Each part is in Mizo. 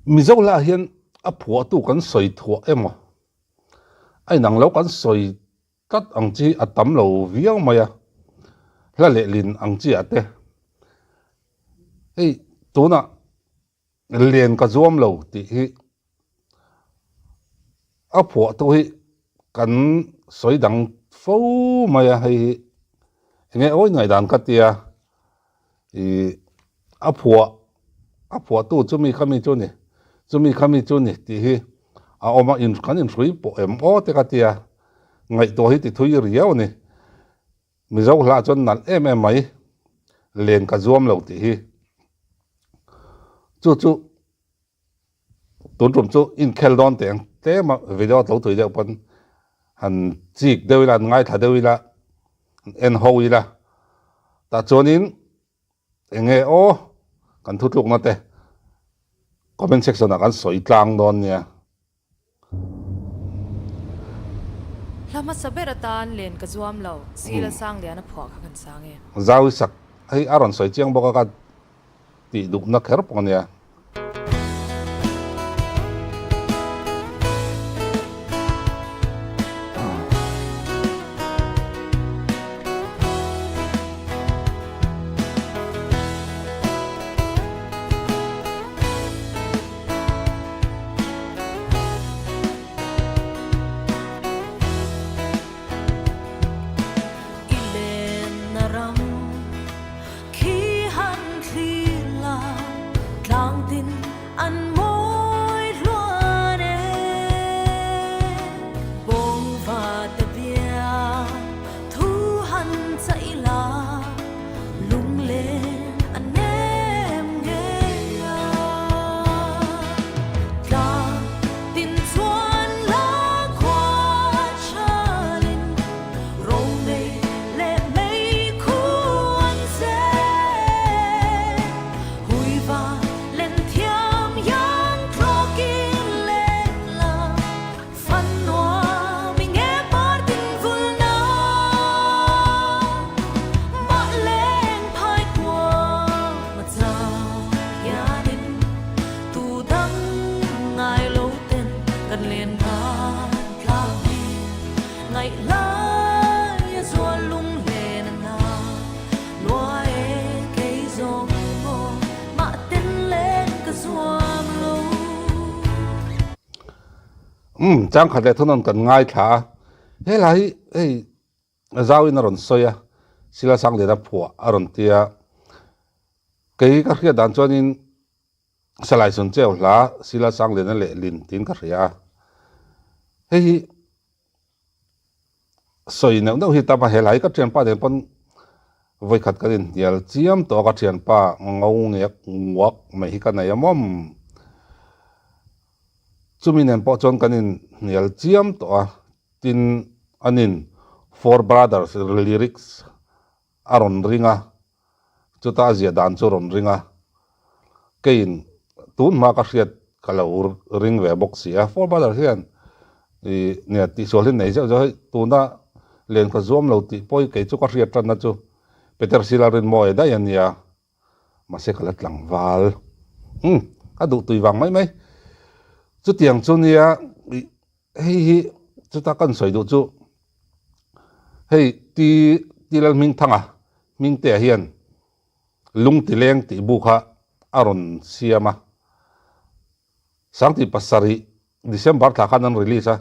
Mizo lah hian a phuahtu kan sawi thuah emaw a inang lo kan sawi tlat ang chi a tam lo viau mai a, hla lehlin ang chi ah te hei tunah Len ka zuam lo tih hi a phuahtu hi kan sawi dang fo mai a, hei hi enge awi ngaihdan ka tia ih a phuah a phuahtu chumi khami chu ni chumi khami chu ni tih hi a awm a in kan inhrui pawh em aw te ka tia ngaihtuah hi ti thui riau a ni. Mizo hla chuan nalh em em mai len ka zuam lo tih hi chu chu tun tum chu inkhel dawn teh ang tlem a video tlo tui deuh pawn han chik deuh ila han ngaithla deuh ila han en ho ila tah chuanin eng nge aw kan thutlukna te comment section ah kan sawi tlang dawn nia. Hla hmasa ber atan len ka zuam lo, Sila Sangliana phuah kha kan sang e. Zau sak hei a rawn sawi chiang bawk a ka tih duhna kher pawh ania. I lenna ram khi han thlir la, tlang tin an mawi hluan e. Bawngva te bia thu han chaih la, Lunglen a nem ngei a, tlang tin chuan la khua thalin romei leh mei khu an zel. Huiva len thiam yang thlawkin leng la. Fan nuam i nge par tin vul na mah leng phai khua mà chau hianin tu dang ngai lo ten kan len ngan tlak hi ngaih lai a zual lung len a na lua e kei zawng maw mah ten len ka zuam lo. Umm, changkhat leh thunawn kan ngaithla a, helai hi hei zauin a rawn sawi a, Sila Sangliana phuah a rawn ti a, kei ka hriat dan chuanin Salai Suncheu hla Sila Sangliana lehlin tiin ka hria a, hei hi sawi neuh neuh hi tam a, helai hi ka thianpa nen pawn vawikhat kan inhnial chiam tawh a, ka thianpa ngo ngek nguak mai hi ka nei a mawm. Chumi nen pawh chuan kan inhnial chiam tawh a, tin anin Four Brothers lyrics a rawn ring a, chuta a zia dan chu a rawn ring a, keiin tun hma ka hriat ka lo ring ve bawk si a, Four Brothers hian ih nia tihsual hi nei zeuh zeuh hei tuna len ka zuam lo tih pawh hi kei chu ka hriat tanna chu Peter Sila Rinmawia daih a nia. Mahse ka la tlangval. Umm, ka duh tui vang mai mai. Chutiang chu nia, hei hi chuta kan sawi duh chu hei Ti Ti Lalhmingthanga Hmingtea hian Lungtileng tih bu kha a rawn siam a. Sangti pasarih December thla khan an release a,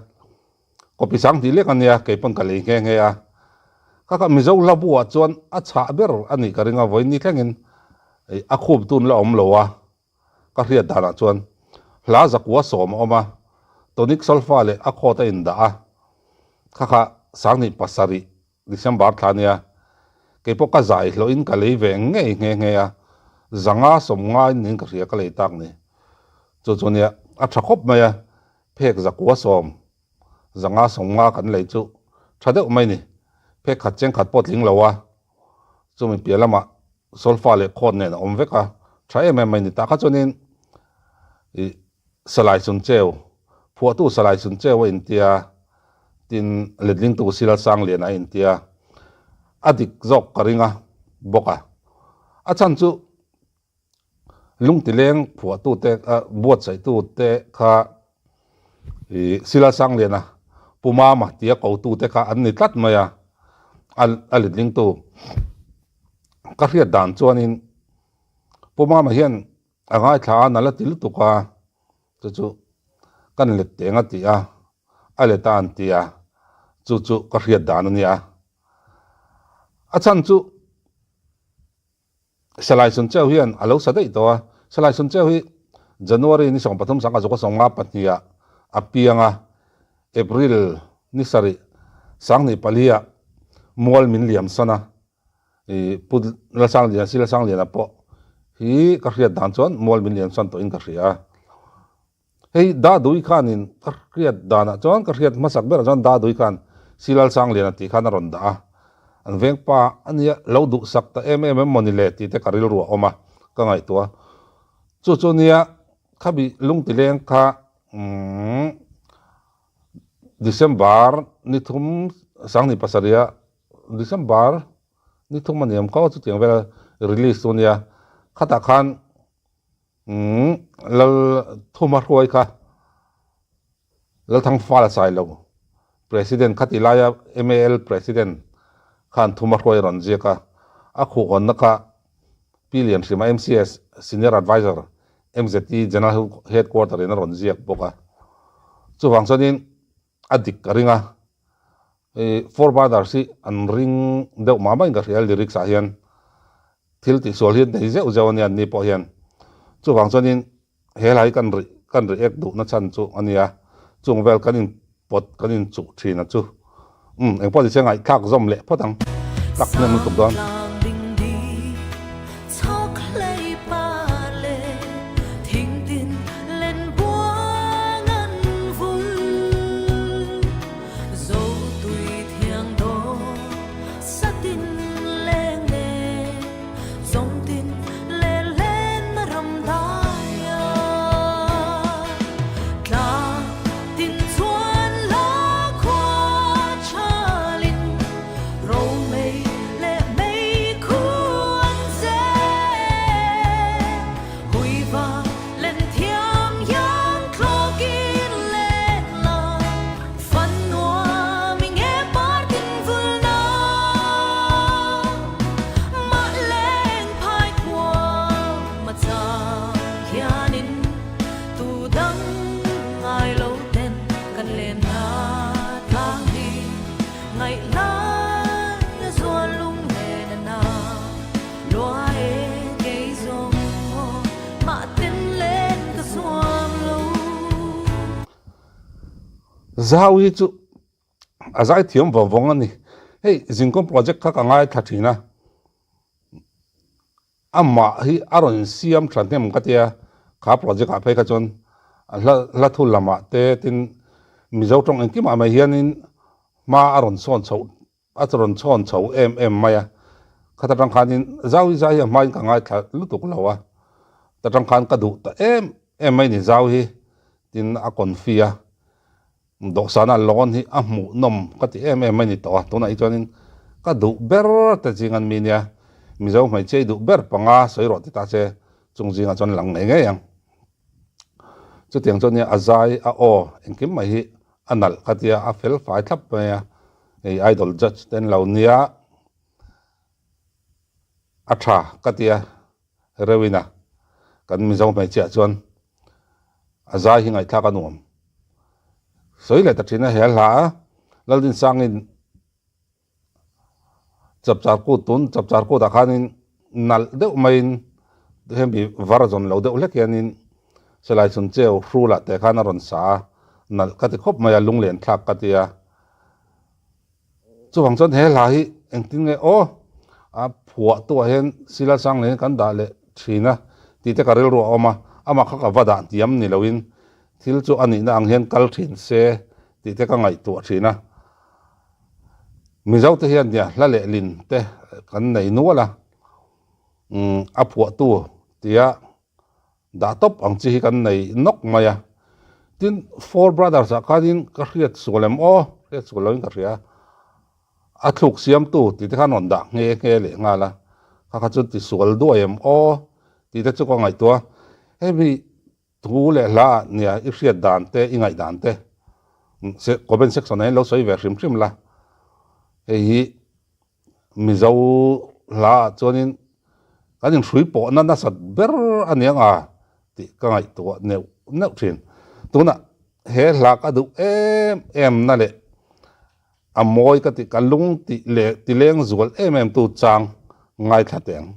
copy sanghnih lek a nia, kei pawn ka lei nghe nghe a. Kha kha Mizo hla buah chuan a chhah ber a nih ka ring a, vawiin thlengin a khup tun la awm lo a, ka hriat danah chuan hla zakua sawm a awm a, tonic solfa leh a chord a indah a, kha kha sanghnih pasarih December thla nia, kei pawh ka zai hlawhin ka lei ve ngei nghe nghe a, zanga sawm ngaiin niin ka hria ka lei tak ni. Chu chu nia, a tha khawp mai a, phek zakua sawm, zanga sawm nga kan lei chu tha deuh mai ni, phek khat cheng khat pawh tling lo a, chumi piah lamah solfa leh khawt nen a awm vek a, tha em em mai ni. Tah kha chuanin ih Salai Chuncheu, phuahtu Salai Chuncheu a intia, tin letlingtu Silal Sanglian a intia, a dik zawk ka ring a bawk a. A chhan chu Lungtileng phuahtute buatsaitute kha ih Sila Sangliana Pu Mama tia kotute kha an ni tlat mai a, a letlingtu ka hriat dan chuanin Pu Mama hian a ngaithla a nala ti lutuk a, chu chu kan let teng a ti a, a let a an ti a, chu chu ka hriat dan a nia. A chhan chu Salai Suncheu hian a lo sa daih tawh a, Salai Suncheu hi January ni 13 sangha zuka sawmnga pahniha a piang a, April ni sarih sanghnih paliah mual min liam san a, ih Pu Lalsangliana Si Lalsangliana pawh hi ka hriat dan chuan mual min liam san tawhin ka hria a. Hei Dadui khanin ka hriat danah chuan ka hriat hmasak berah chuan Dadui khan Si Lalsangliana tih khan a rawn dah a, an veng pa a nia lo duhsak ta em em em maw ni le tih te ka rilru a awm a, ka ngaihtuah a. Chu chu nia khabi lungtileng kha umm December ni thum sanghnih pasarih December ni thum a ni awm kho chutiang vela release chu nia khatah khan Umm, Lal Thuma hruai kha Lalthang fal a chai lo. President kha ti laia MAL President khan Thuma hruai a rawn ziak a, a khuhhawnna kha Pi Lianhrima MCS Senior Adviser MZT General Headquarter in a rawn ziak bawk a. Chuvang chuanin a dik ka ring a, Four Brothers hi an ring deuh mah mah in ka hria lyrics ah hian thil tihsual hi an nei zeuh zeuh a nia an ni pawh hian chuvang chuanin he hla hi kan ri kan react duhna chhan chu a nia chung vel kan in pawt kan in chuh thin a chu umm engpawh ni se ngaihthlak zawm leh phawt ang tak hnem lutuk dawn. Zau hi chu a zai thiam vawng vawng a ni. Hei Zingkawng project kha ka ngaithla thin a, amah hi a rawn siam tha hnem ka tia, kha project ah phei kha chuan hla hla thu lamah te tin Mizo tawng engkimah mai hianin hma a rawn sawn chhoh A rawn chhawn chho em em mai a, khata tang khanin zau hi zai hi a hmain ka ngaithla lutuk lo a, ta tang khan ka duh ta em em mai ni zau hi tin a confi a, dawhsana lawn hi a hmuh nawm ka ti em em mai ni tawh a, tunah hi chuanin ka duh ber te zing an mi nia, Mizo hmeichhia i duh ber panga sawi rawh ti ta se chung zingah chuan lang ngei ngei ang. Chutiang chuan nia a zai a aw engkim mai hi a nalh ka tia a fel fai thlap mai a hei idol judge te an lo nia a tha ka tia reuhin a kan mizo hmeichhiah chuan a zai hi ngaihthlak a nuam sawi leh ta thin a he hla a Laldinsangin Chapchar kut tun chapchar kut ah khanin nalh deuh maiin hemi var zawn lo deuh hlek hianin silai chhun cheu hrul ah te khan a rawn sa a, nalh ka ti khawp mai a, lunglen thlak ka ti a. Chuvang chuan he hla hi engtin nge aw a phuah tu ah hian sila sang leh kan dah leh thin a tih te ka rilru a awm a, amah kha ka va dah hniam ni loin thil chu a nihna ang hian kal thin se tih te ka ngaihtuah thin a. Mizo te hian nia hla leh lin te kan nei nual a, umm a phuahtu tia dah tawp ang chi hi kan nei nawk mai a. Tin, Four Brothers ah khanin ka hriat sual em aw, hriat sual loin ka hria, a thluk siamtu tih te khan rawn dah nghe nghe leh nghal a, kha kha chu tisual duai em aw tih te chu ka ngaihtuah a. Hemi thu leh hla ah nia i hriat dan te, i ngaih dan te comment section ah hian lo sawi ve hrim hrim la. Hei hi Mizo hla ah chuanin kan inhrui pawhna nasat ber a ni ang a tih ka ngaihtuah neuh neuh thin. Tunah he hla ka duh em em na leh a mawi ka tih ka lung tih leh tileng zual em em tu chang ngaithla teh ang.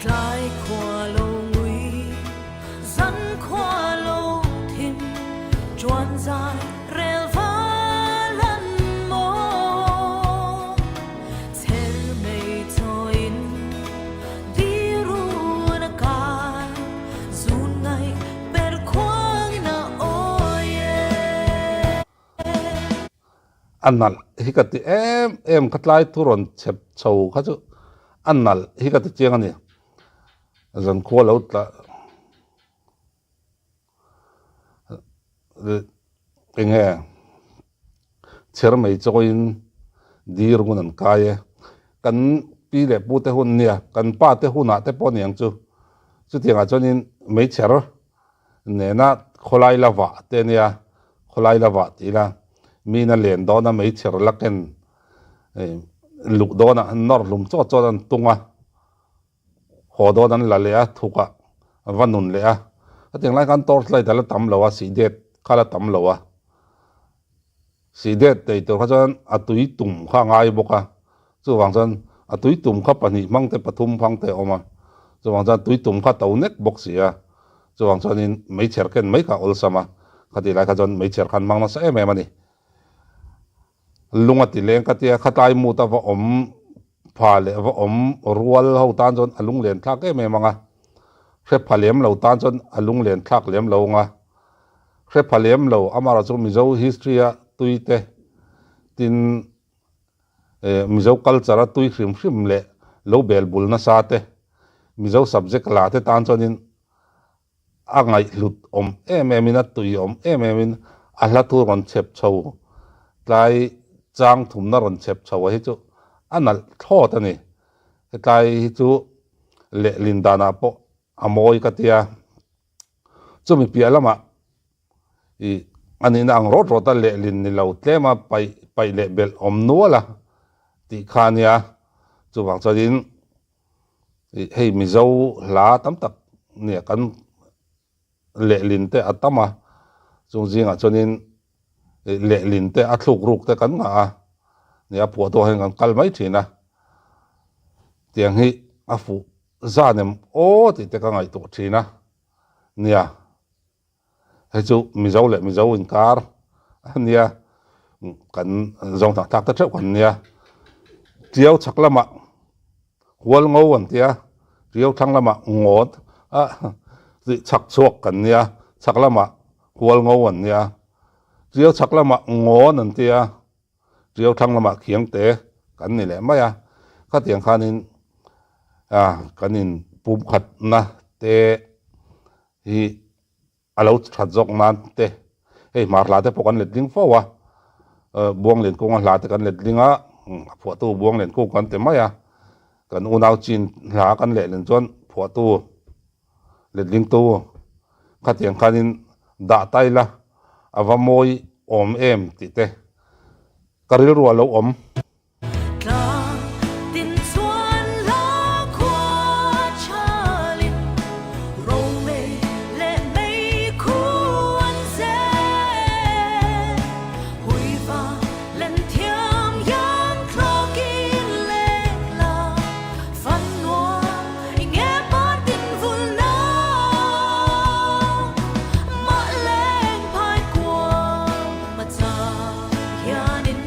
Tlai khua lo ngui, zan khua lo thim, chuan zai rel va lan maw. Chher mei chawiin di run a kai, zun ngaih per khuangin a awi e. A nalh hi ka ti em em kha tlai thu rawn chhep chho kha chu a nalh hi ka ti chiang a ni. Zankhua lo tla eng nge chher mai chawiin dir ngun an kai e. Kan pi leh pu te hun nia kan pa te hunah te pawh a ni ang chu. Chutiangah chuanin meichher nena khawlai la vah te a nia, khawlai la vah tih ila mina len dawna meichher la ken luh dawnah an nawr hlum chawt chawt an tung a, haw dawn an la leh a, thukah va nun leh a, hetiang lai khan torch light a la tam lo a, sihdet kha la tam lo a, sihdet nei tur kha chuan a tui tum kha a ngai bawk a, chuvang chuan a tui tum kha pahnih hmang te pathum hmang te a awm a, chuvang chuan tui tum kha to nek bawk si a, chuvang chuanin meichher ken mai kha a awlsam a, khatih lai kha chuan meichher khan hmang nasa em em a ni. Lung a ti leng ka tia, khatlai mut a va awm pha leh va awm rual ho tan chuan a lunglen thlak em em ang a, hre pha lem lo tan chuan a lunglen thlak lem lo ang a, hre pha lem lo amaherawhchu chu Mizo history a tui te tin Mizo culture a tui hrim hrim leh lo bel bul nasa te Mizo subject la te tan chuanin A ngaihhlut awm em em in a tui awm em em in a hla thu rawn chhep chho tlai chang thumna rawn chhep chho a hi chu a nalh thlawt a ni. Hetlai hi chu lehlin danah pawh a mawi ka tia. Chumi piah lamah ih a nihna ang rawt rawt a lehlin ni lo tlema paih paih leh belh awm nual a tih kha a nia. Chuvang chuanin Hei Mizo hla tam tak nia kan lehlin te a tam a, chung zingah chuanin lehlin te a thluk ruk te kan ngah a, nia a phuah tawh hian kan kal mai thin a, tiang hi a fuh zan em aw tih te ka ngaihtuah thin a nia. Hei chu Mizo leh Mizo inkar a nia, kan zawng tak tak ta theuh kan nia. Tiau chhak lamah hual ngo an tia, tiau thlang lamah ngawt a tih chhak chhuak kan nia, chhak lamah hual ngo an nia, tiau chhak lamah ngawn an tia, tiau thlang lamah khiang te kan ni leh mai a. Khatiang khanin kan inpumkhatna te hi a lo that zawk nan te hei hmar hla te pawh kan let ding fo a Buanglian kunga hla te kan let ding a a phuahtu Buanglian kung kan ti mai a kan unau chin hla kan leh len chuan phuahtu let ding tu khatiang khanin dah ta ila a va mawi awm em tih te ka rilru a lo awm. Tlang tin chuan la khua chalin Romei leh mei khu an zel. Huiva len thiam hian thlawkin lek la fan nuam i nge par tin vul na. Mah leng phai kuang ma chang hianin.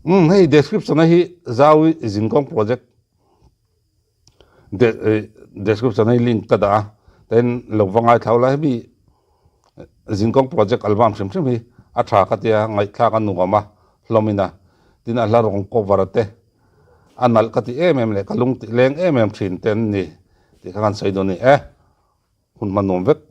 Umm hei description a hi Zaui Zinkawng project description a hi link ka dah a tin lo va ngaithla ula hemi Zinkawng project album hrim hrim hi a tha ka tia ngaihthlak a nuam a hlawm in a tin a hla rawng cover te a nalh ka ti em em leh ka lung tih leng em em thin te an ni tih kha kan sawi dawn a ni e hun hma nuam vek.